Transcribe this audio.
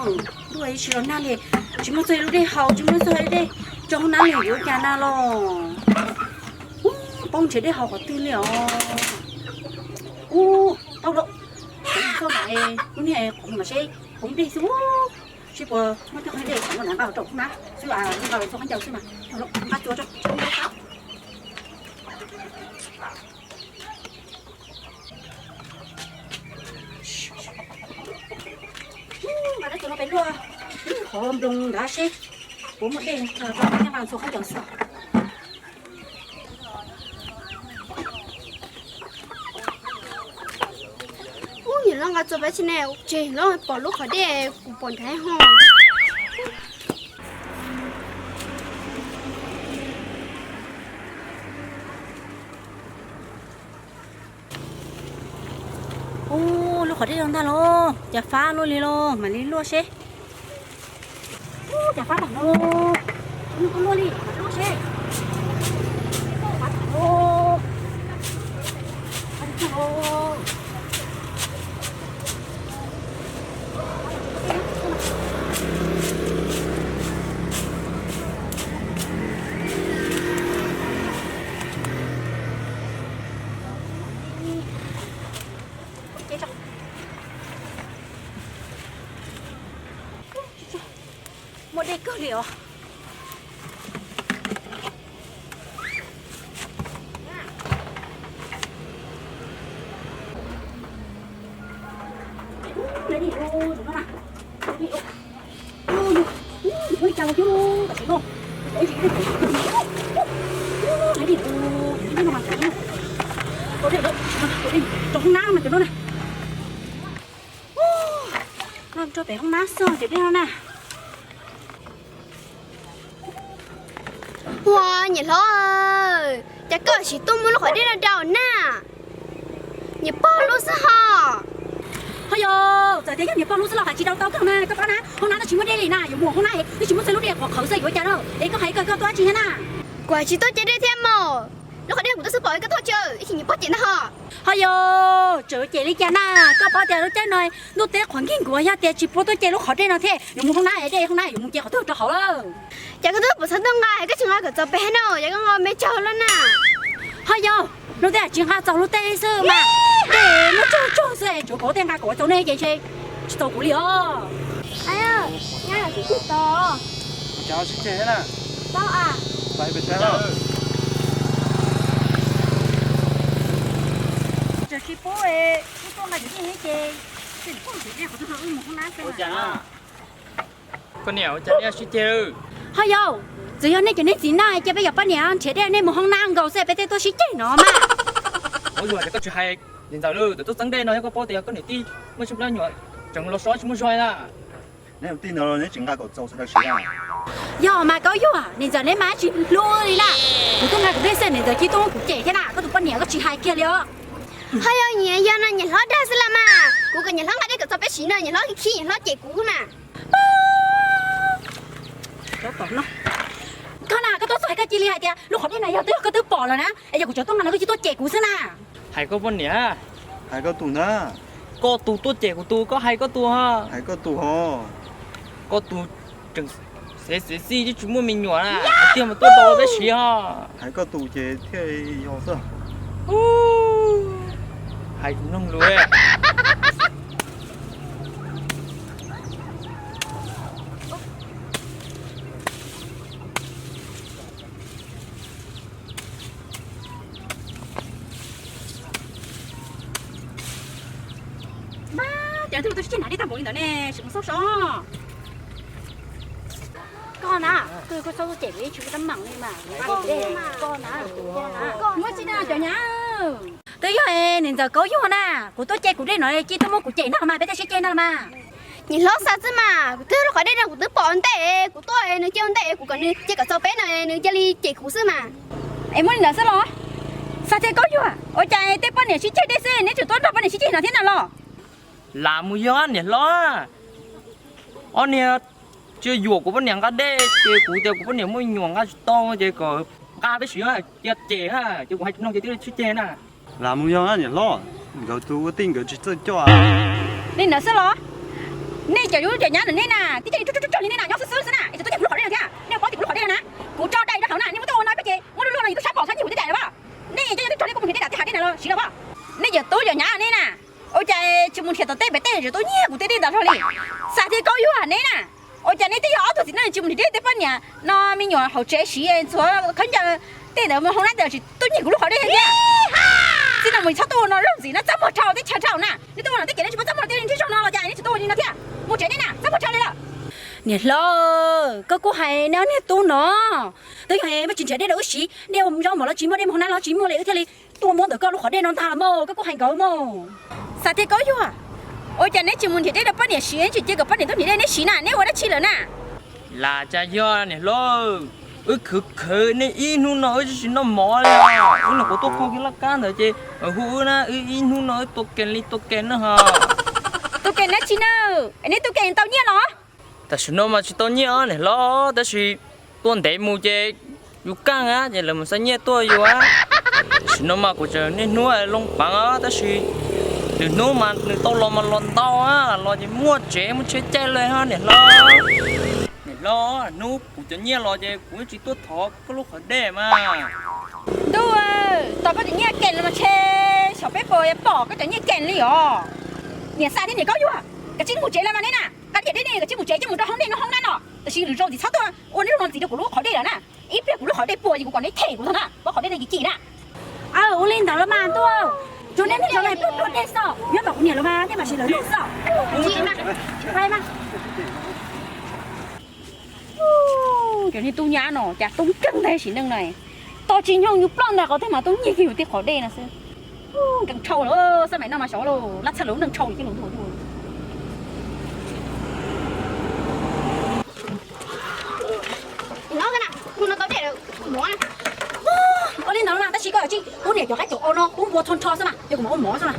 Ntuj, tsis los nag li, tsis muaj txog lub dej haus, tsis muaj txog dej tso hauv nab li, yuav cas na los. Ub, poob nrhiav dej haus qhov twg li os. Ub, tau lawm, txog mam lub niag qhov mas seb poob dej xwb, seb puas muaj tej qhov dej los nqa rau hauv nab xwb, nqa los txog qhov ncauj xwb mas. Nqa txuas tso. Nqa txuas no pem luaj qhov nploos nrad seb puas muaj dej, nqa txuas qhov ncauj xwb. Ub, niam hlob nqa txuas pem tsis ne, tseg los pom lub qhov dej kuv pom nrad ho. Ub, lub qhov dej zoo ntag los, cas fab luaj li los, mam li luaj seb. Ub, cas fab tam no, kuj luaj li, mam luaj seb. Fab tam no. Muaj dej kawg li os. Rau hoob nab mas cov no na. Ub, no rau pem hoob nab xwb ces dej no na. Ua, niam hlob, cas koj tsis tuaj muab lub qhov dej no rau na? Niam pog lub xwb ho. Ho yog, txawm tias yog niam pog lub xwb los hais tsis rau tau koj na, koj paub na, hoob nab twb tsis muaj dej li na, yuav mus hoob nab twb tsis muaj txog lub dej qhuav qhawv xwb yuav cas na, es koj hais koj koj tuaj dab tsi thiab na? Kuv hais tsis tuaj ce dej thiab mog, lub qhov dej kuv twb xub pom koj tuaj tsis, ib chim niam pog cem ntag ho. Ho yog, tseem cem li cas na, koj paub tias lub caij no ntuj teb qhuav nkig nkuav, yog tias tsis pub tuaj ce lub qhov dej no thiab yuav mus hoob nab es dej hoob nab yuav mus ce qhov twg rau hauv lawm. Ces koj twb pom txhab tuaj nqa, koj tsis nqa kom txaus pem no, yog koj nqa me tsaug lawm na. Ho yog, lub teb tsis nqa txaus lub teb xwb mas, dej muaj tsaug tsaug xwb, tsuav kom tej nqa kom txaus nej ces tsis txaus kuv li os. Nyob tsis tau. Cas sib ceg na. Tau a. Pais pes tsawg lawm. Tseem tsis pub, pub tuaj nqa cov dej ces tseem pub cov dej qhov twg los wb mus hoob nab xwb. Koj niam, ua cas nej sib ceg? Ho yog, txawm yog nej cov nej txiv na, cia peb cov poj niam nrhiav dej nej mus hoob nab nkaus xwb peb thiaj tuaj sib ceg no mas. Ua cas koj tsis hais niam ntxawm lawm, txawm tuaj txeeb dej no yog koj paub tias koj niam tij muaj tsib plab nyuam tseem los so tsis muaj zog na. Neb tus tij no neb tsis nqa kom txaus sawv daws siv na. Yog mas Kaub Yuag, niam ntxawm neb mas tsis hlub li na. Kuv tuaj nqa kuv dej xwb niam ntxawm cia tuaj muab kuv cem thiab na, koj tus poj niam koj tsis hais kiag li os. Ho yog, yog no niam hlob dag xwb los mas, kuv kom niam hlob nqa dej kom txaus peb siv no niam hlob khib niam hlob cem kuv mas. Koj na, koj tuaj txog koj cia li hais tias lub qhov dej no yog twb yog koj twb pom lawm na, es yog kuv tseem tuaj nqa no koj cia tuaj cem kuv xwb na. Hais koj poj niam. Hais koj tus na. Koj tus tuaj cem kuv tus, koj hais koj tus. Hais koj tus ho. Koj tus tseem xev xev xij twb tsis muaj me nyuam na, hais tiag mas tuaj tau peb siv ho. Hais koj tus ces thiaj yog xwb. Hais mloog lus. Mas, cas twb tuaj sib ceg hnav dej tag npaum li ntawd ne, tsis mus xauj so. Koj na, koj txhob tuaj cem kuv, tsis muaj teeb meem li mas. Koj na, muab tsis na cov nyab. Twb yog niam ntxawm Kaub Yuag na, kuv tuaj ce kuv dej no cia tuaj muab kuv cem ntag los mas peb thiaj sib ceg ntag los mas. Niam hlob xav xwb mas, kuv twb lub qhov dej no kuv twb pom ua ntej, kuv tuaj nws cia ua ntej, kuv kom nws cia kom txaus peb no nws cia li cem kuv xwb mas. Es muaj li ntawd xwb los? Xav tias Kaub Yuag, ua cas tej poj niam sib ceg dej xwb neb tseem tuaj nrog poj niam sib ceg no thiab na los? Lam mus yog niam hlob, ob niag tsis yuam kuv poj niam nqa dej ces kuv tias kuv poj niam muaj me nyuam nqa tsis tau ces kom nqa peb siv, cia cem ces kuv hais tsis mloog ces twb sib ceg na. Lam mus yog niam hlob, nkawd tus ua tij nkawd tsis txawj coj. Li ntawd xwb los? Nej cov yus cov nyab no nej na, tib cag nej rog rog rog li nej na, nyob xwb xwb xwb na, es tsis tuaj nyiag kuv lub qhov dej no thiab. Nej ua pob tim kuv lub qhov dej no na, kuv tuaj ua no peb ces muab lub lub no yus tuaj sab pom sab nyiag kuv tej daim los. Nej cov yus twb rog nej kuj mus nrhiav dej na, twb hais dej na los siv los as. Nej cov tub cov nyab nej na, ua cas tsis mus nrhiav tom tej pem tej tseem tuaj nyiag kuv tej dej ntawd rog li? Xav thiab Kaub Yuag neb na, ua cas neb twb yog ob tug txiv neej tsis mus nrhiav dej tej poj niam no me nyuam hauv tsev siv txhuav khaub ncaws tej ntawd mus hauv nab ntawd tsis tuaj nyiag kuv lub qhov dej thiab. Txij no mus txhob tuaj ua no zaug ntxiv no, txaj muag dhau tej chaw dhau na, neb tuaj ua no tej kev nej tsis muaj txaj muag tej ntsej zog no los cas nej tsis tuaj ua li no thiab? Mus tsev nej na, txaj muag dhau li lawm. Niam hlob, koj kuj hais neb ob niag tub no, twb yog muaj tsis nrhiav dej rau wb siv, dej ua zaub mov los tsis muaj, dej mus hauv nab los tsis muaj li, wb thiaj li tuaj muab ntawm koj lub qhov dej no ntag los mas, koj kuj hais nkawd mas. Xav thiab Kaub Yuag, ua cas neb tsis mus nrhiav dej rau poj niam siv, tsis cia kom poj niam tuaj nrhiav dej neb siv na, neb ua dab tsi lawm na? Lam cas yog niam hlob, wb khwv khwv nej ib hnub no wb tsis noj mov li. Wb nyuam qhuav tuaj qhov kiag laj kab ntawd ces hu wb na, wb ib hnub no wb tua kees li tua kees na ho. Tua kees dab tsi na? Neb tua kees tau nyiaj los? Tam sim no mas tsis tau nyiaj niam hlob, tab sis tua ntev mus ces yus kaj a ces lawv mus xa nyiaj tuaj yus a. Tam sim no mas kuv tseem niaj hnub loo pav, tab sis lwm hnub mas nws tau los mas los ntau a, los ces muaj tsev muaj tsheb caij li ho niam hlob. Niam hlob, hnub kuv cov nyiaj los ces kuv tsis tuaj thov koj lub qhov dej mas. Ntuj, tos koj cov nyiaj kees los mas ntshe xyov peb puas pom koj cov nyiaj kees li os. Niam Xaj thiab niam Kaub Yuag, kav tsij mus tsev lawm mas neb na, nqa dej nej kav tsij mus tsev, coj mus rau hoob dej no hoob nab no, tam sim lwm zaus tsis txhob tuaj ua neb zoo no ntxiv rau kuv lub qhov dej lawm na. Ib pliag kuv lub qhov dej puas ces kuv kom neb them kuv ntag na, kuv qhov dej no yim cim na. Aw, ua li ntawd los mas ntuj, tsuas nej niag zaus no pluj pluj dej xwb, nyob tom kuv niam los mas nej mam siv lawv lub xwb. Cov niag tub nyab no cas tub nkeeg ntag sim neej no, tos tsis nyoog yus ploj ntag qhov twg mas tuaj nyiag kiag yus tej qhov dej no xwb. Nkeeg tshaj lawm, xab maim no mas xyov laj txhaj lawv neej tshaj li thiab lus ntuj. Ua li ntawd mas tab sis koj tsis pub niam cov qaib cov os no pub npua txhua nrho xwb mas, yog kuv mam ua mov xwb mas.